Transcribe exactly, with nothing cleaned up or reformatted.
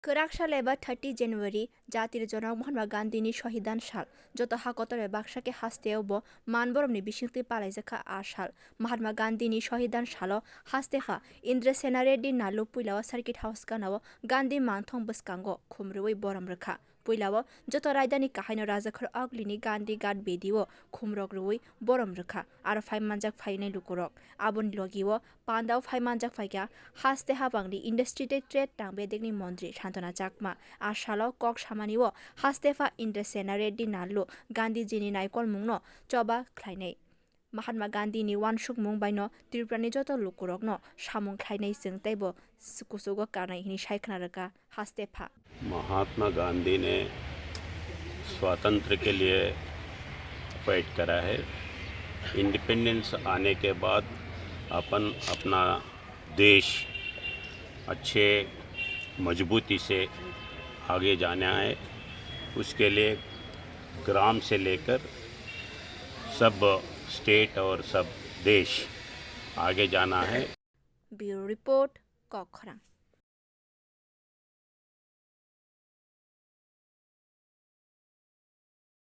Kwrak sal eba thirty January, jatir jonok Mahatma Gandhini Shohidan Sal. Joto ha kotor bai baksa khe hasteo bo man boromni bisingtwi palaijakha a sal. Mahatma Gandhini Shohidan Salo hastepha Indra Sena Reddy Nallu puilao Circuit House ganao Gandhi manthong bwskango khumrwi borom rwkha. Puilao joto raidani kahaino Rajakhor Oglini Gandhi Ghat bedio khumrok rwui borom rwkha, aro phaimanjak phainai lukurok. Aboni logio pandao phaimanjak phaikha haste habangni Industry tei Trade tang bedekni montri Santana Chakma. A salo kok samanio hastepha Indra Sena Reddy Nallu Gandhijini naikolmungno choba khlainai. Mahatma Gandhini uansukmung baino Tripurani joto lukurokno samung khlainai chwng teibo kuchugo karnai hwnwi sai khna rwkha hastepha. Mahatma गांधी ने स्वातंत्र्य के लिए फाइट करा है। इंडिपेंडेंस आने के बाद अपन अपना देश अच्छे मजबूती से आगे जाना है। उसके लिए ग्राम से लेकर सब स्टेट और सब देश आगे जाना है। Bureau Report, Kokkhorang.